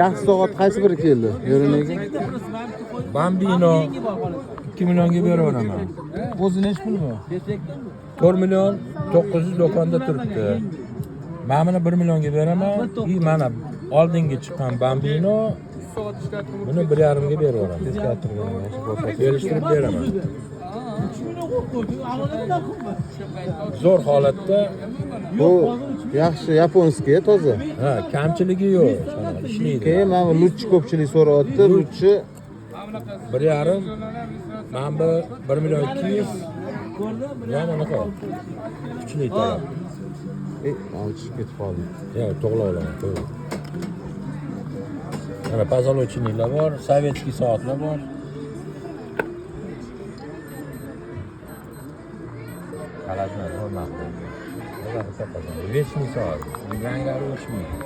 Yaxshi soat qaysi biri keldi? Yo'ringa. Bambino 2 millionga beraveraman. O'zi nechi pul bu? 4 million 900 do'konda turibdi. Mana buni 1 millionga beraman. И mana oldingi chiqqan Bambino buni 1,5 ga beraveraman. Kelishtirib beraman. Zo'r holatda, Bu yaxshi yaponskiy toza. ha, kamchiligi yo'q. Shamol ishlaydi. Keyin mana bu Luchi ko'pchilik so'rayapti. Luchi 1,5, mana bu 1 million 200. Mana bunaqa kuchli talab. Mana tushib ketib qoldi. Yo'q, to'g'ri olaman, to'g'ri. Mana pozолоченныйlar bor, sovetskiy soatlar bor. Qalazlar bor, maqbul. Bularni topasan. Вечный soat. Ranglari o'chmaydi.